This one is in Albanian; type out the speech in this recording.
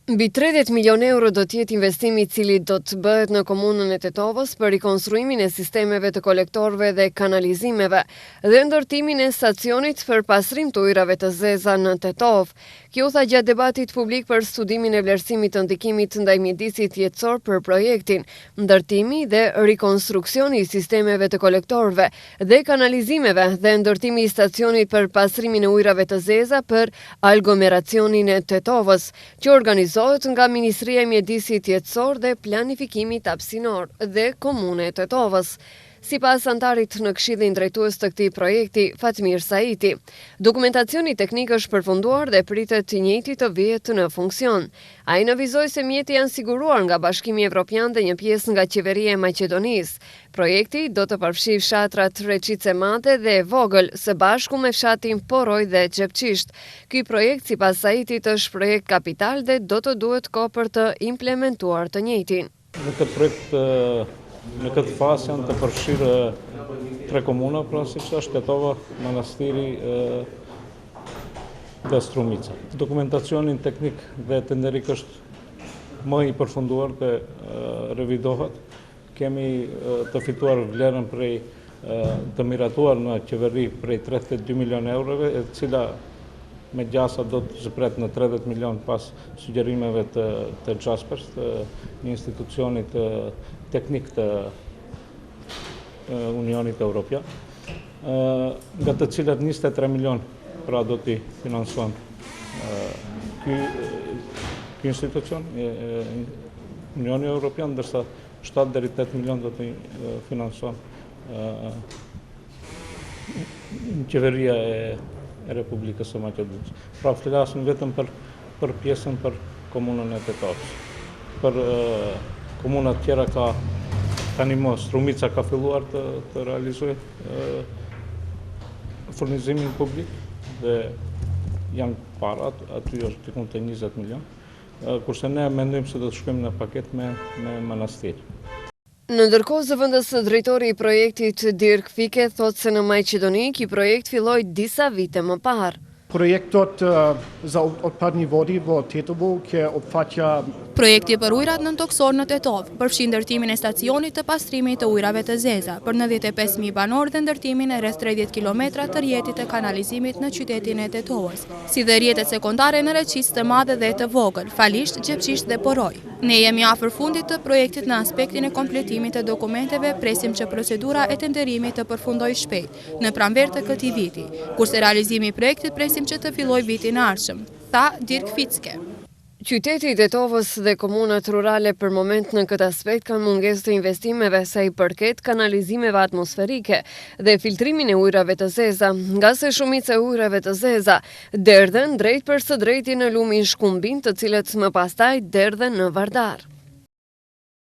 Mbi 30 milionë euro do të jetë investimi i cili do të bëhet në komunën e Tetovës për rikonstruimin e sistemeve të kolektorëve dhe kanalizimeve dhe ndërtimin e stacionit për pastrim të ujërave të zeza në Tetovë. Kjo u tha gjatë debatit publik për studimin e vlerësimit të ndikimit ndaj mjedisit jetësor për projektin Ndërtimi dhe rikonstruksioni i sistemeve të kolektorëve dhe kanalizimeve dhe ndërtimi i stacionit për pastrimin e ujërave të zeza për aglomeracionin e Tetovës, që organizohet nga Ministria e Mjedisit Jetësor dhe Planifikimit Hapësinor dhe Komuna e Tetovës. Sipas anëtarit në Këshillin Drejtues të këtij projekti, Fatmir Saiti, dokumentacioni teknik është përfunduar dhe pritet i njëjti të vihet në funksion. Ai nënvizoi se mjete janë siguruar nga Bashkimi Evropian dhe një pjesë nga Qeveria e Maqedonisë. Projekti do të përfshijë fshatrat Reçicë e Madhe dhe e Vogël, së bashku me fshatin Poroj dhe Xhepçisht. Ky projekt, sipas Saitit, është projekt kapital dhe do të duhet kohë për të implementuar të njëjtin. Në këtë projekt, në këtë fazë janë të përfshirë tre komuna, pra siç është Tetova, Manastiri dhe Strumica. Dokumentacionin teknik dhe tenderik është më i përfunduar dhe revidohet. Kemi të fituar vlerën prej të miratuar në qeveri prej 32 milion eurove, e cila me gjasa do të zbret në 30 milion pas sugjerimeve të, të Jaspers, të një institucioni të teknik të Unionit Europian, nga të cilat 23 milion pra do t'i financon ky, ky institucion, Unioni Europian, ndërsa 7 deri 8 milion do t'i financon qeveria e Republikës së Maqedonisë. Pra flasim vetëm për për pjesën për komunën e Tetovës. Për komunat tjera ka tani më Strumica ka filluar të, të realizojë furnizimin publik dhe janë parat, aty është dikun te 20 milion. Kurse ne mendojmë se do të shkojmë në paketë me, me Manastir. Në ndërkohë, zëvendës drejtori i projektit Dirk Fike thotë se në Maqedoni ky projekt filloi disa vite më parë. Projektот за отпадни води во Тетово ќе опфаќа Projekti për ujërat nëntokësorë në Tetovë përfshin ndërtimin e stacionit të pastrimit të ujërave të zeza për 95.000 banorë dhe ndërtimin e rreth 30 kilometra të rrjetit të kanalizimit në qytetin e Tetovës, si dhe rrjetet sekondare në Reçicë të Madhe dhe të Vogël, Falisht, Xhepçisht dhe Poroj. Ne jemi afër fundit të projektit në aspektin e kompletimit të dokumenteve, presim që procedura e tenderimit të përfundojë shpejt, në pranverë të këtij viti, kurse realizimi i projektit presim që të fillojë vitin e ardhshëm, tha Dirk Ficke. Qyteti i Tetovës dhe komunat rurale për moment në këtë aspekt kanë mungesë të investimeve sa i përket kanalizimeve atmosferike dhe filtrimin e ujërave të zeza, ngase shumica e ujërave të zeza derdhen drejtpërsëdrejti në lumin Shkumbin, të cilët më pastaj derdhen në Vardar.